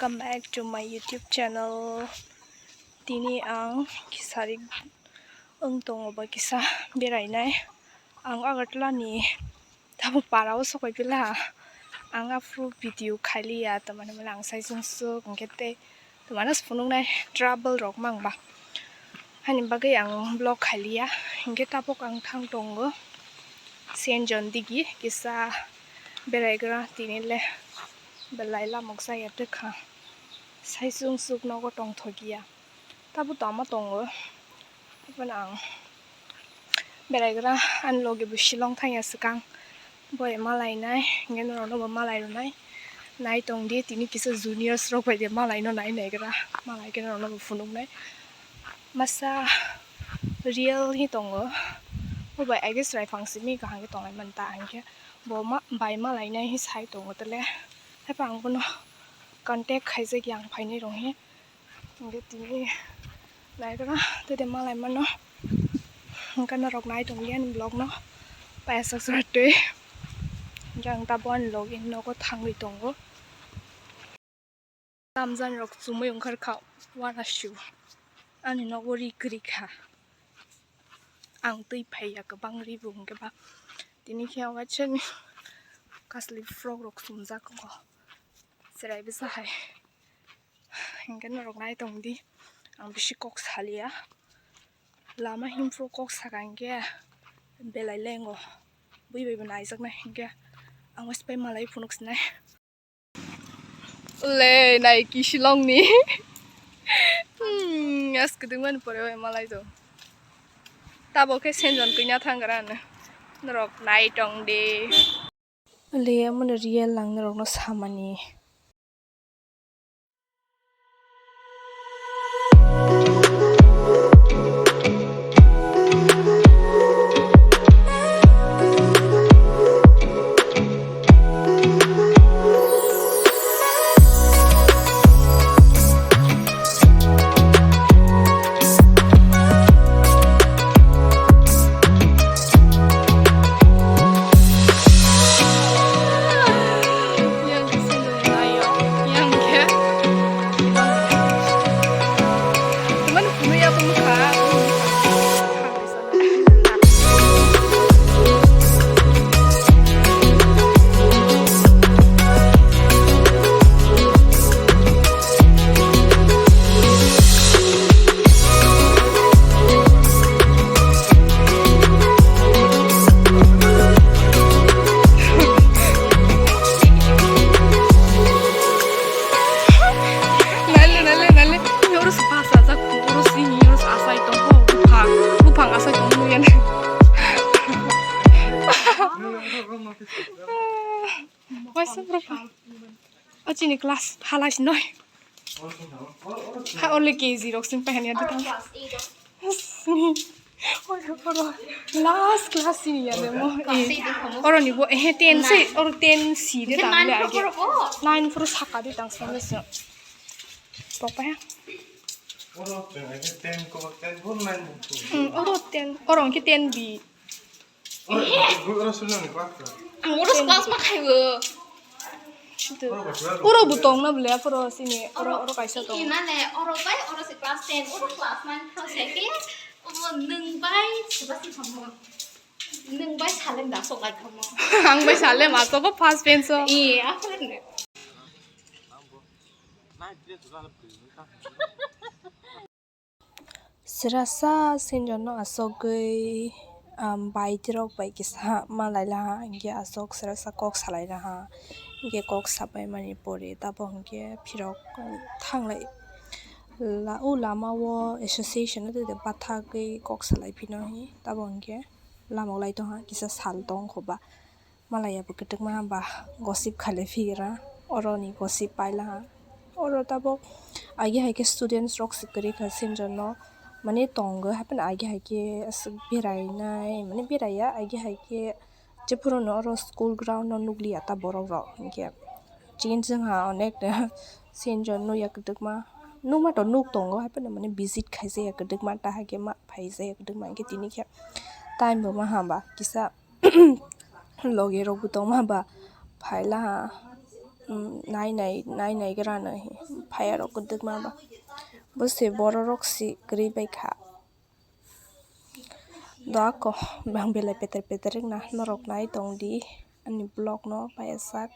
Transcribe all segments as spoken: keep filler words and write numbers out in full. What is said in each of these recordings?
Welcome back to my YouTube channel. Tini ang kisari wng tongo ba kisa berainai. Ang Agartala ni tamo para o sokoi pila. Ang aphuru video khailiya, tamani mane ang sai sung suk hwnkhe tei tamani phunuknai trouble rok mang ba. Hani bagwi ang vlog khailiya, hwnkhe tabuk ang thang tongo Senjon digi kisa beraigra tini le belai lamok jaya twkha. Sai sung suk nogo tongthokya. Tabuk tama tongo. Aboni ang beraigra ani logi bo Shillong thangya swkang. Bo malainai, hwnkhe norokno bo malai rwnai. Nai tong di, tini kisa juniors rok bai de malaino nai naigra. Malai khe norokno bo phunuknai. Masa real hi tongo. Bo bai I guess Raiphang simi kaham khe tonglai manta hwnkhe. Bo ma-, bai malainai hi sai tongo tele. Haiphang bono contact khaijak yang phainai rong hi. Hingke tini naikhe tei de malai mano. Hingke norok nai tongdi ani vlog no. Paisa sora twi. Hingke ang tabuk ani login nogo thangwi tongo. Tamjani rok chumui wngkha kha wana su. Ani nogo ri kwrwi kha. Ang twi phaiya kwbang ri bo hingke ba. Tini khe waisani kasli frok rok chumjak wngo. Chwrai bwsa hai. Hingke norok nai tong di, ang bisi kok saliya. Lama himphru kok saka hingke belai lengo. Bui bai bo naijaknai hingke ang waisa pai malai phunuk sinai. Ule, nai ki Shillong ni. Hmm, as kwdwng mani pore bai malai do. Tabo khe Senjon kwina thang gra ano. Norok nai tong di. Ule, amo no real lang norok no samani. Nale, nale, nale. Ini urus bahasa aja, urus ini, urus asai tong, oh, buphang, buphang asai tong, nuyan. Waisa buphang. O chini class halai si noi. Ha, only K G rok sing pahani adi tang. Last class sini ya demo. Oro ni bo, eh, ten si, oro ten si de tang le age. Nine pro saka de tang sini so. Pokpa ya. Oro ten, oro ten, oro ke ten B. Ang oro class ma khaibo. Oro bo tong na bole, oro sini, oro, oro kaisa tong. Mane oro bai oro se class ten, oro class nine pro se ke, omo nwng bai se ba si khamo. Nwng bai salem da sok lai khamo. Ang bai salem a sok first bench o. Iya, apa ne? Srasa Senjon no asogwi, um, baitirok bai kisa malai laha, hingke asok srasa kok salai laha, hingke kok sapai mani pore tabok hingke phirok thanglai la-, o lama o association o tei bathagwi kok salai phino hi tabok hingke lamok lai tongha kisa sal tongkho ba. Malai ya bo kwtwkma ba gossip khalai phira, oro ni gossip paila ha. Oro tabok agi hai khe students rok se kwrwi kha Senjon no, mane tongo hapheno agi hai khe aswk berainai, mane beraiya agi hai khe jephuru no oro school ground no nukliya ta borok rok, hinkhe chini chwng ha onek Senjon nukya kwtwkma, nukma to nuk tongo hapheno mane visit khaijaya kwtwkma ta hakhe ma phaijaya kwtwkma hinkhe tini khe time bo ma hamba kisa. Logi rok bo tongma ba phaila ha. um, nai nai, nai nai gra no hi phai rok kwdwkma ba. Bo se borok rok si kwrwi bai kha. Do ako bang belai peter peter wngna norok nai tong di ani vlog no paiyasak.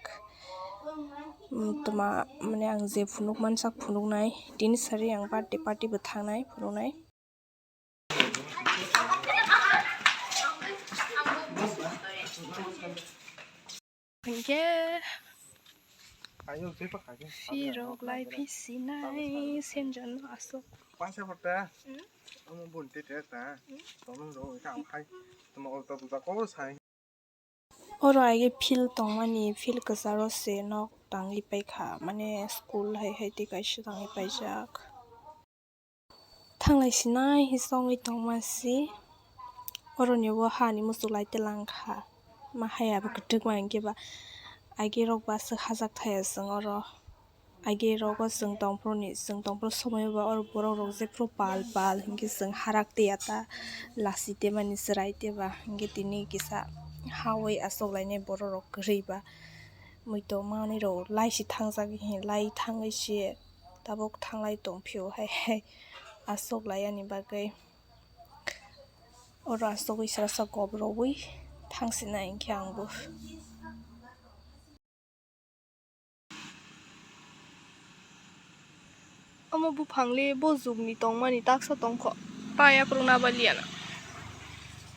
Um, tuma mane ang je phunuk mansak phunuk nai tini sari ang birthday party bo thangnai phunuk nai. Hingke Ayo, jepa khaje. Sirok lai phi sinai senjon asok. Pasa pata. Hmm? Omo bun te te ta. Hmm? Tolong ro ka am khai. Tuma auto buta ko sai. Oro age field tongmani, field kwcharo se nok tangwi paikha, mane school hai hai tei kaisa tangwi paijak. Thanglai sinai hi songwi tongma si, oroni o hani muchuk lai telangkha, ma hai abo kwtwkma hinkhe ba age rok ba aswk hajak thaya chwng oro. Age rogo chwng tongphuru ni, chwng tongphuru somoi o ba oro borok rok jephuru pal pal hinkhe chwng harak tei ya ta lasi tei mani chwrai tei ba hinkhe tini kisa hawi achuk lainai borok rok kwrwi ba muitu manwi rok lai si thangjak hi lai thangwi se tabuk thanglai tongphio hai hai achuk lai yani bagwi oro achugwi srasa kop rwui thangsinai hinkhe ang bo. Omo buphang le bo jugni tongmani taksa tongkho, ta yaphuru na baliya na.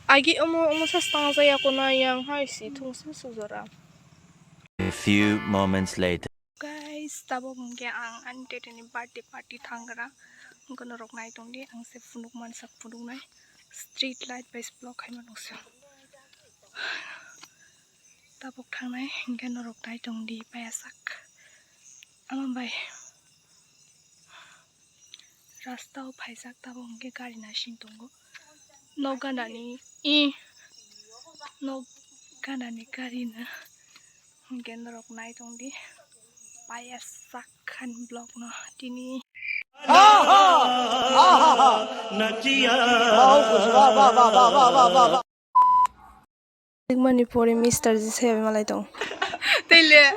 Agi omo, omo sa stang jaya ko na yang hai si thung si sujora. A few moments later. Guys, tabok hwnkhe ang ani teteni birthday party thangkra. Hwnkhe norok nai tongdi, ang se phunuk mansak phunuknai. Street light bai se vlog khaima nukse. Tabuk thangnai hinkhe norok nai tongdi paiyasak. Ama bai rasta o phaijak tabuk hinkhe gari nasing tongo. Nok gana ni i nok gana ni gari no hinkhe norok nai tongdi paiyasak khan vlog no tini. Nachiya. Manipuri Mister Jisai malai tong. Tele.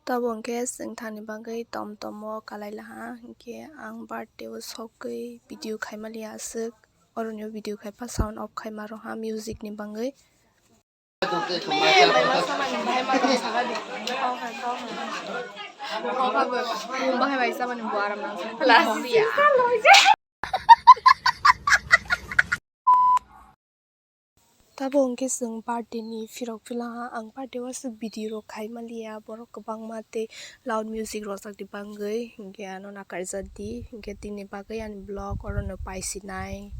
Tabo hwnkhe chwng thani bagwi tom tomo kalai laha, hinkhe ang birthday o sogwi video khaima liya aswk, oroni o video khai pha sound off khaima roha music ni bagwi. Bahai bai sabani bo aram nang. Tabo hwnkhe chwng birthday ni phirok philaha, ang birthday o aswk video rok khai manliya, borok kwbangma tei loud music rojak ni bagwi, hinkhe ano nakarjak di, hinkhe tini bagwi ani vlog orono paisinai.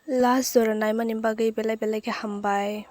Last jora naimani bagwi belai belai khe hambai.